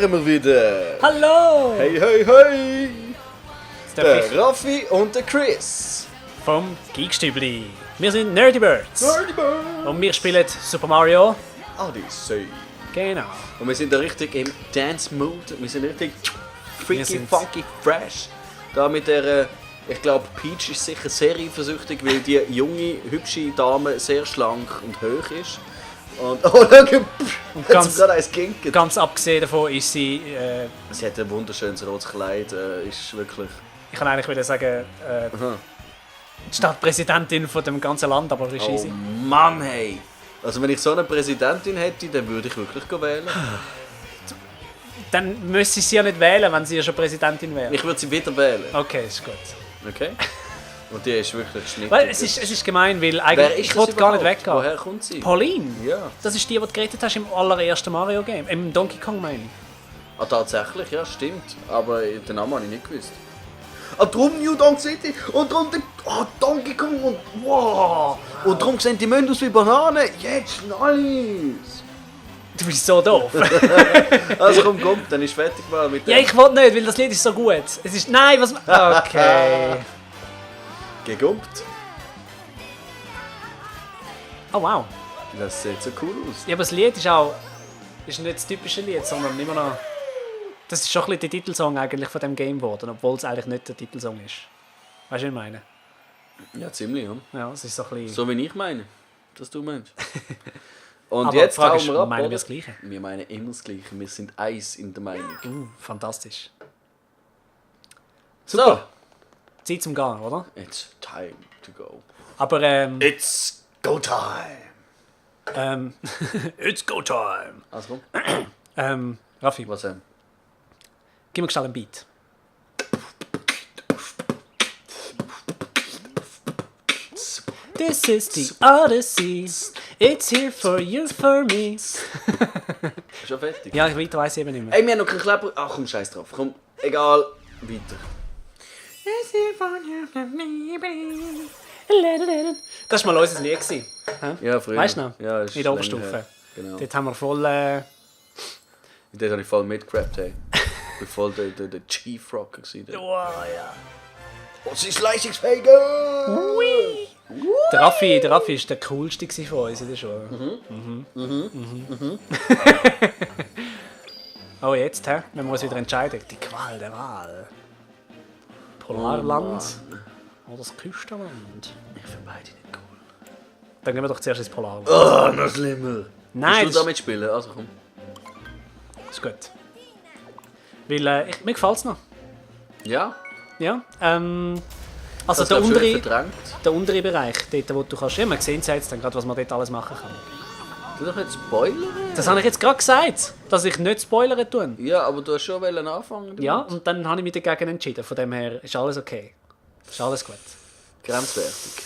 wären wir wieder. Hallo! Hey, hey, hey! Der Der Raffi und der Chris. vom Geekstübli. Wir sind Nerdy Birds. Nerdy Bird. Und wir spielen Super Mario. Odyssey. Genau. Und wir sind da richtig im Dance-Mood. Wir sind richtig freaky, sind- funky, fresh. Da mit der, ich glaube, Peach ist sicher sehr eifersüchtig, weil die junge, hübsche Dame sehr schlank und hoch ist. Und, oh, schau, Und hat sie gerade eins gekinkt. Ganz abgesehen davon ist sie... Sie hat ein wunderschönes rotes Kleid, ist wirklich... ich kann eigentlich wieder sagen, Aha. die Stadtpräsidentin von dem ganzen Land, aber ist Oh easy. Mann, hey! Also wenn ich so eine Präsidentin hätte, dann würde ich wirklich wählen. Dann müsste ich sie ja nicht wählen, wenn sie ja schon Präsidentin wäre. Ich würde sie wieder wählen. Okay, ist gut. Okay? Und die ist wirklich schnittig. Weil es ist gemein, weil Wer eigentlich ist ich das wollte gar nicht überhaupt? weggehen. Woher kommt sie? Pauline? Ja. Das ist die du geredet hast im allerersten Mario-Game. Im Donkey Kong, meine ich. Ah, tatsächlich, ja, stimmt. Aber den Namen habe ich nicht gewusst. Ah, drum New Donk City und drum Donkey Kong und wow! Und drum sehen die Münzen aus wie Bananen. Jetzt nice! Du bist so doof. Also komm, dann ist fertig mal mit Ja, ich wollte nicht, weil das Lied ist so gut. Es ist... Nein, was... Okay. Gegumpt. Oh, wow. Das sieht so cool aus. Ja, aber das Lied ist auch... ist nicht das typische Lied, sondern immer noch... Das ist schon ein bisschen der Titelsong eigentlich von dem Game geworden, obwohl es eigentlich nicht der Titelsong ist. Weißt du, was ich meine? Ja, ziemlich, ja. Ja, es ist so ein bisschen... So wie ich meine, dass du meinst. Und Aber jetzt die Frage hauen ist, wir ab, meinen wir oder? das Gleiche? Wir meinen immer das Gleiche. Wir sind eins in der Meinung. Fantastisch. So, Zeit zum Gehen, oder? it's time to go. Aber It's go time. It's go time! Also komm, Raffi, was gib mir schnell einen Beat. This is the Odyssey. It's here for you, for me. Schon fertig? Ja, weiter weiss ich eben nicht mehr. Ey, wir haben noch keinen Kleber. Ach komm, scheiß drauf. Komm, egal. Weiter. Das war mal unser Lied. Hä? Ja, früher. Weißt du noch? Ja, ist In der länger Oberstufe. her. Genau. Dort haben wir voll... Dort habe ich voll mitgerappt, hey. Ich war voll der Chief Rocker gewesen. Oh, ja. Was ist leistungsfähig? Der Raffi war der coolste von uns in der Schule. Oh, jetzt, hä? Wenn wir uns wieder entscheiden. Die Qual der Wahl. Polarland oder das Küstenland? Ich finde beide nicht cool. Dann gehen wir doch zuerst ins Polarland. Oh, noch schlimmer. Nein, Willst du damit spielen? Also komm. ist gut. Weil mir gefällt es noch. Ja? Ja. Also Das der glaub ich, untere, verdrängt. der untere Bereich, dort wo du kannst... Ja, man sieht es jetzt dann gerade, was man dort alles machen kann. Du doch nicht spoilern? Das habe ich jetzt gerade gesagt, dass ich nicht spoilern tue. Ja, aber du hast schon anfangen damit. Ja, und dann habe ich mich dagegen entschieden. Von dem her ist alles okay. Ist alles gut. Grenzwertig.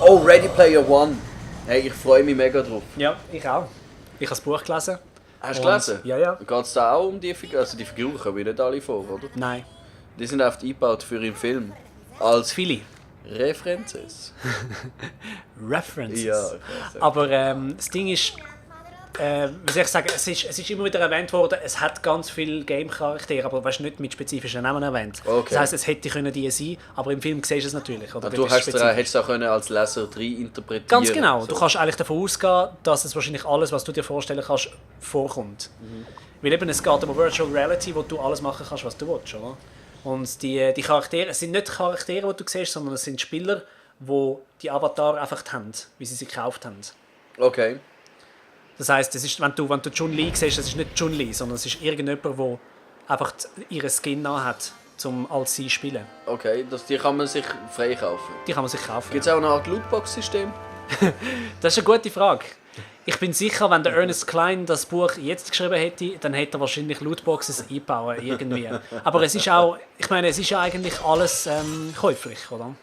Oh, Ready Player One. Hey, ich freue mich mega drauf. Ja, ich auch. Ich habe das Buch gelesen. Hast du Und- gelesen? Ja, ja. Geht es da auch um die Figuren? Also die Figuren kommen nicht alle vor, oder? Nein, Die sind oft eingebaut für den Film. Als viele. References. References. Ja, ich weiß. Aber das Ding ist, wie soll ich sagen, es ist immer wieder erwähnt worden, es hat ganz viele Game-Charaktere, aber weißt, nicht mit spezifischen Namen erwähnt. Okay. Das heisst, es hätte können die sein, aber im Film siehst du es natürlich. Oder? Du Dort ist es hättest spezifisch. es auch können als Leser rein interpretieren. Ganz genau. So. Du kannst eigentlich davon ausgehen, dass es wahrscheinlich alles, was du dir vorstellen kannst, vorkommt. Weil eben es geht um Virtual Reality, wo du alles machen kannst, was du willst, oder? Und die Charaktere, es sind nicht Charaktere, die du siehst, sondern es sind Spieler, die die Avatar einfach haben, wie sie gekauft haben. Okay. Das heisst, es ist, wenn du Chun-Li siehst, das ist nicht Chun-Li, sondern es ist irgendjemand, der einfach ihren Skin hat, um als sie zu spielen. Okay, die kann man sich frei kaufen. Die kann man sich kaufen. Gibt es auch eine Art Lootbox-System? Das ist eine gute Frage. Ich bin sicher, wenn der Ernest Cline das Buch jetzt geschrieben hätte, dann hätte er wahrscheinlich Lootboxes einbauen irgendwie. Aber es ist auch, ich meine, es ist ja eigentlich alles käuflich, oder?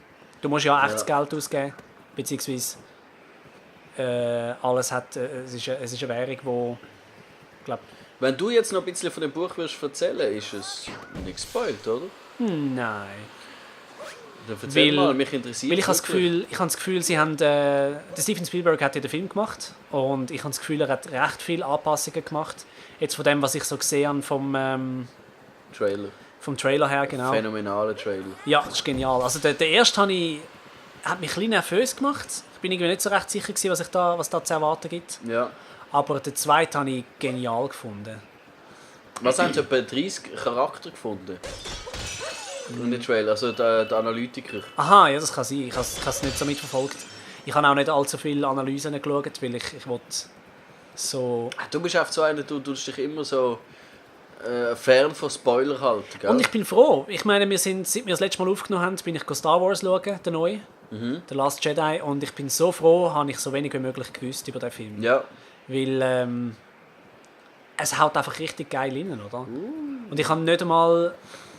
Du musst ja echtes Geld ausgeben, beziehungsweise alles hat, es ist eine Währung, wo, glaub, Wenn du jetzt noch ein bisschen von dem Buch wirst erzählen, ist es nicht gespoilt, oder? nein. Dann erzähl mal, mich interessiert weil ich habe wirklich. das Gefühl, sie haben, der Steven Spielberg hat ja den Film gemacht und ich habe das Gefühl, er hat recht viele Anpassungen gemacht. Jetzt von dem, was ich so gesehen habe Trailer. vom Trailer her, genau. Phänomenaler Trailer. Ja, das ist genial. Also der erste hat mich ein bisschen nervös gemacht. Ich bin irgendwie nicht so recht sicher gewesen, was da zu erwarten gibt. Ja. Aber den zweiten habe ich genial gefunden. Was haben sie etwa 30 Charakter gefunden? In den Trailer, also der Analytiker. Aha, ja, das kann sein. Ich habe es nicht so mitverfolgt. Ich habe auch nicht allzu viele Analysen geschaut, weil ich wollte so... Du bist einfach so einer, du tust dich immer so fern von Spoiler halten, gell? Und ich bin froh. Ich meine, seit wir das letzte Mal aufgenommen haben, bin ich Star Wars schauen, den neuen, The Last Jedi. Und ich bin so froh, habe ich so wenig wie möglich gewusst über den Film. Ja. Weil es haut einfach richtig geil rein, oder? Und ich habe nicht einmal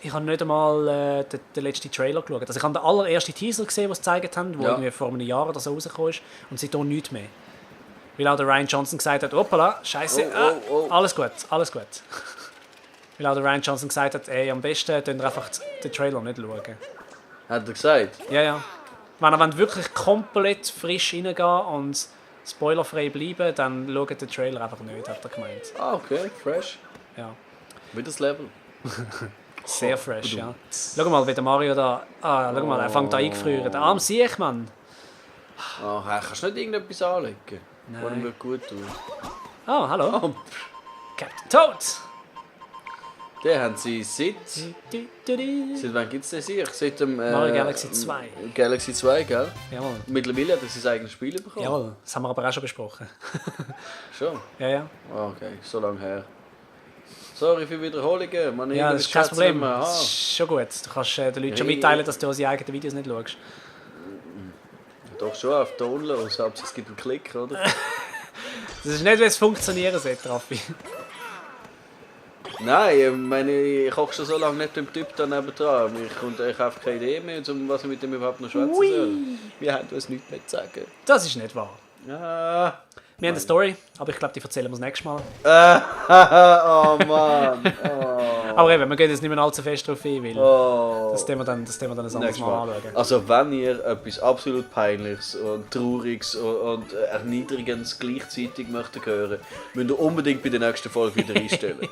den letzten Trailer geschaut. Also ich habe den allerersten Teaser gesehen, den sie gezeigt haben, der irgendwie vor einem Jahr oder so rausgekommen ist. Und seitdem nichts mehr. Weil auch der Ryan Johnson gesagt hat, hoppala, scheiße, alles gut. Weil auch der Ryan Johnson gesagt hat, ey, am besten könnt ihr einfach den Trailer nicht schauen. Hat er gesagt? Ja. Wenn ihr wirklich komplett frisch reingehen und spoilerfrei bleiben, dann schaut den Trailer einfach nicht, hat er gemeint. Ah, okay, fresh. Ja. Wie das Level. Sehr fresh, ja. Schau mal, wie der Mario da... schau mal, er fängt da eingefrieren. Der arme Siech, Mann. Ah, hey, kannst du nicht irgendetwas anlegen? Nein. Was mir gut tut. Oh, hallo. Oh, Captain Toad. den haben sie seit wann gibt es den sich? Seit dem Mario Galaxy 2. Galaxy 2, gell? Jawohl. Mittlerweile hat er sein eigenes Spiel bekommen. Jawohl, das haben wir aber auch schon besprochen. Schon? Ja. Ah, okay, so lange her. Sorry für Wiederholungen. Man, Ja, das ist kein Problem. Mehr. Das ist schon gut. Du kannst den Leuten schon mitteilen, dass du unsere eigenen Videos nicht schaust. Doch schon auf Ton los, Hauptsache es gibt einen Klick, oder? Das ist nicht, wie es funktionieren sollte, Raffi. Nein, ich meine, ich hocke schon so lange nicht dem Typ da nebendran. Ich habe keine Idee mehr, was ich mit dem überhaupt noch schwätzen soll. Wir haben uns nichts mehr zu sagen. Das ist nicht wahr. Ah. Wir haben eine Story, aber ich glaube, die erzählen wir das nächste Mal. Oh Mann. Oh. Aber eben, wir gehen jetzt nicht mehr allzu fest darauf ein, weil das Thema dann ein anderes Mal anschauen. Also wenn ihr etwas absolut Peinliches und Trauriges und Erniedrigendes gleichzeitig möchtet hören, müsst ihr unbedingt bei der nächsten Folge wieder einstellen.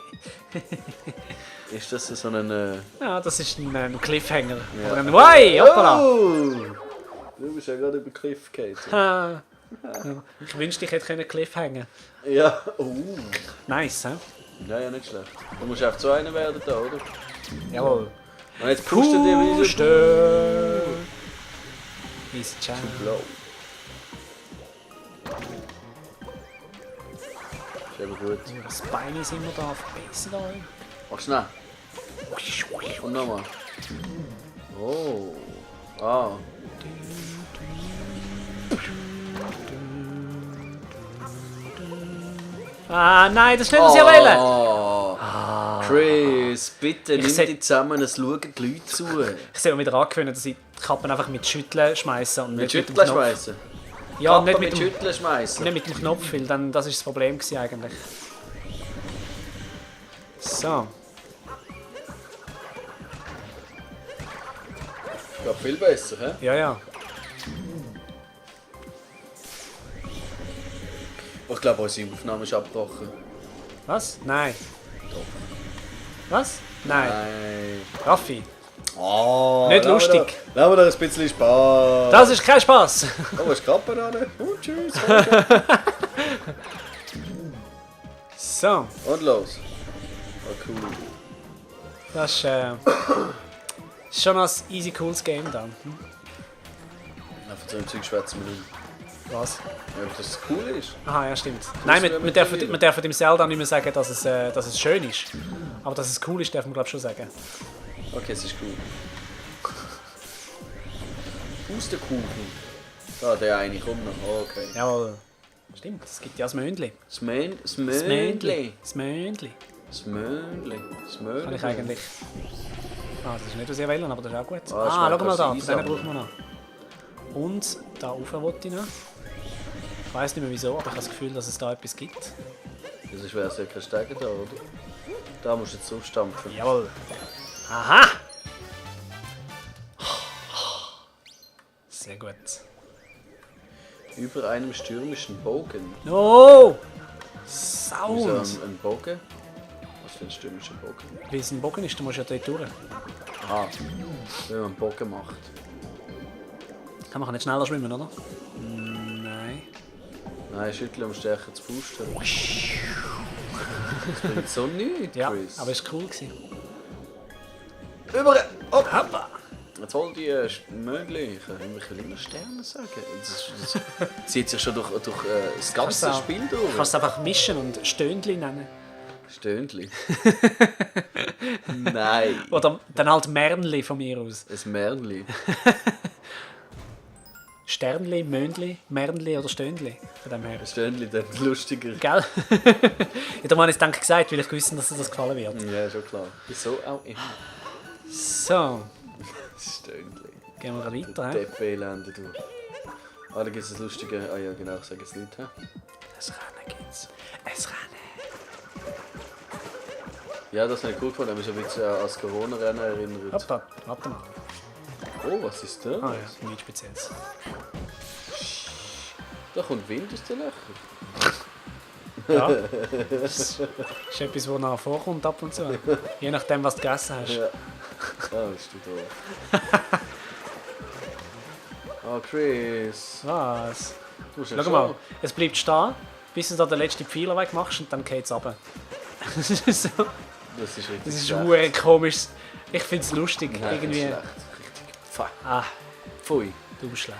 Ist das so ein... Ja, das ist ein Cliffhanger. Ja. Oder ein Wai, hoppala! Oh! Du bist ja gerade über den Cliff gefallen. Ich wünschte, ich hätte Cliffhanger. Ja, Nice, hä? Ja, nicht schlecht. Du musst einfach zu einer werden da, oder? Jawohl. Und jetzt pusht er dir wieder... Pusten! Easy Jam. Blau. Ist eben gut. Das Bein sind wir da verbessert. Mach schnell. Und nochmal. Oh. Ah. Ah, nein, das ist nicht, was ich wollte. Chris, bitte nimm seh- dich zusammen, es schauen die Leute zu. Ich soll mir wieder angewöhnen, dass ich die Kappen einfach mit Schütteln schmeißen und Mit nicht mit dem Schütteln Knopf. schmeißen? Ja, Kappen nicht mit mit dem, Schütteln schmeißen? nicht mit dem Knopf, weil dann, das ist das Problem gewesen eigentlich. So. Geht viel besser, hä? Ja. Ich glaube, unsere Aufnahme ist abgebrochen. Was? Nein. Was? Nein. Nein. Raffi. Oh, Nicht lustig. Lassen wir doch ein bisschen Spaß. Das ist kein Spaß. Oh, was ist die Kappe an? Und tschüss. So. Und los. Oh, cool. Das ist schon ein easy cooles Game dann. Ja, von so einem Zeug schwätzen wir nicht. Was? Ja, ob das cool ist. Aha, ja stimmt. Nein, wir dürfen dem Zelda nicht mehr sagen, dass es schön ist. Aber dass es cool ist, dürfen wir glaube ich schon sagen. Okay, es ist cool. Pustekuchen. Da, der eine kommt noch. Oh, okay. Jawohl. Stimmt, es gibt ja das Möndli. Das Möndli. Das Möndli. Das Möndli. Kann ich eigentlich... Ah, das ist nicht, was ich will, aber das ist auch gut. Ah, schau mal da, kannst den du brauchen wir noch. Und da rauf wollte ich noch. Ich weiss nicht mehr wieso, aber ich habe das Gefühl, dass es da etwas gibt. Das wäre ja kein Steiger da, oder? Da musst du jetzt aufstampfen. Jawohl. Aha! Sehr gut. Über einem stürmischen Bogen. No! Wieso Sound! ein Bogen? Was für ein stürmischer Bogen? Wie es ein Bogen ist, du musst ja dort durch. Aha, wenn man einen Bogen macht. Kann man nicht schneller schwimmen, oder? Nein. Nein, schütteln um stärker zu pusten. Das bringt so nichts, Ja, Chris. aber es war cool. Gewesen. Über... Oh. Hoppa! Jetzt hol die Möglich. Ich will immer Sterne sagen. Das zieht sich schon durch das ganze Spiel durch. Du kannst es einfach mischen und Stöhnli nennen. Stöhnli. Nein. Oder dann halt Mernli von mir aus. Ein Märnli. Sternli, Möndli, Mernli oder Stöhnli. Von dem her. Ein Stöhnli, dann lustiger. Gell? Ja, da habe ich es gesagt, weil ich wusste, dass dir das gefallen wird. Ja, schon klar. Wieso auch immer. So, Stöhnli. gehen wir weiter. He? Depp-Elende, du. Ah, da gibt es das lustige... Ah ja, genau, ich sage es nicht. He? Es Rennen gibt's. Es Rennen. Ja, das habe ich gut gefunden. Ich habe mich so ein bisschen an das Corona-Rennen erinnert. Hoppa, warte mal. Oh, was ist das? Ah ja, nichts Spezielles. Da kommt Wind aus den Löchern. Ja. Das ist etwas, was nachher vorkommt ab und zu. Je nachdem, was du gegessen hast. Ja. Ah, bist du da. Oh, Chris. Was? Du musst ja Schau schon- mal, es bleibt stehen, bis du da den letzten Pfeiler weg machst und dann geht es runter. Das ist so. Das ist richtig Das ist schlecht. verdammt komisch. Ich finde es lustig. Nein, irgendwie. das ist schlecht. Richtig. Fuck. Ah, Pfui. du bist schlecht.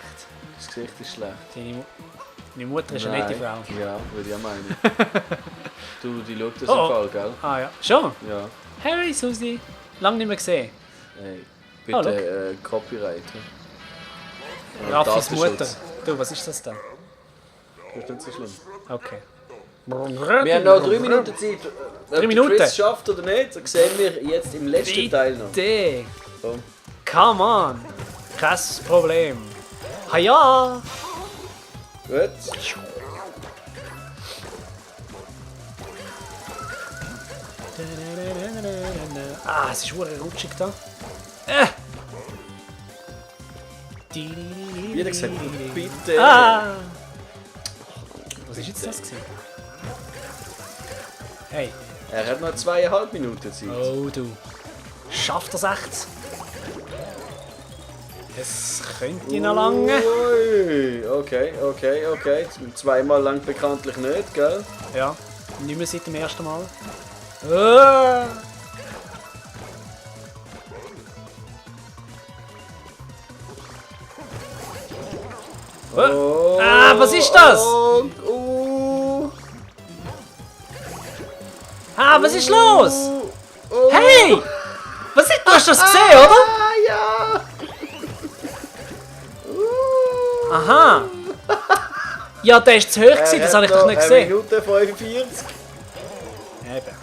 Das Gesicht ist schlecht. Deine Mutter ist eine nette Frau. Ja, würde ich auch meinen. Du, die schaut das Oh, oh. im Fall, gell? Ah ja. Schon? Ja. Hey Susi. Lange nicht mehr gesehen. Hey, Oh, bitte Copyright. Raffis Datenschutz. Mutter. Du, was ist das denn? Das ist nicht so schlimm. Okay. Wir haben noch 3 Minuten Zeit. Ob 3 Minuten? Chris schafft oder nicht, das sehen wir jetzt im letzten Teil noch. Bitte. Komm. Come on. Kein Problem. Ha ja. Gut. Ah, es ist verdammt rutschig da. Wie gesagt, bitte. Ah. Was ist jetzt das gewesen? Hey. Er hat noch 2,5 Minuten Zeit. Oh du. Schafft das echt? Es könnte noch lange. Ui, okay. Zweimal lang bekanntlich nicht, gell? Ja, nicht mehr seit dem ersten Mal. Ah. Oh, Ah, was ist das? Ah, was ist los? Hey! Was ist, du hast das gesehen, oder? Ah, ja! Aha. Ja, der ist zu hoch gewesen, das habe ich doch nicht gesehen. Minute 45. Eben.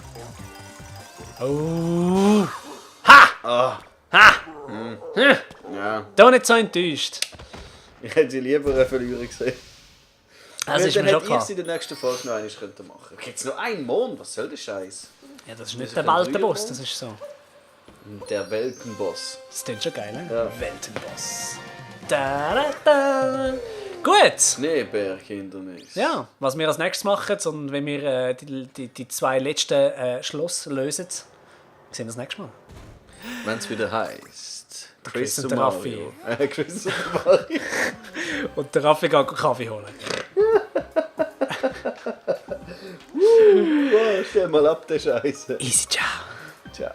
Oh. Ha! Ah, Ha! ja. Da nicht so enttäuscht. Ich hätte sie lieber einen Verlierer gesehen. Das ist dann mir schon hätte ich klar. sie in der nächsten Folge noch einmal machen können. Gibt es noch einen Mond? Was soll der Scheiß? Ja, das ist nicht der Weltenboss, das ist so. Der Weltenboss. Das klingt schon geil, ne? Ja. Weltenboss. Da, da, da. Gut. Schneebärkindernis. Ja, was wir als nächstes machen, und wenn wir die 2 letzten Schloss lösen, sehen wir das nächste Mal. Wenn es wieder heisst. Chris und der Raffi. Chris und der Raffi. Und der Raffi geht Kaffee holen. Stell mal ab, der Scheiße. Easy, ciao. Ciao.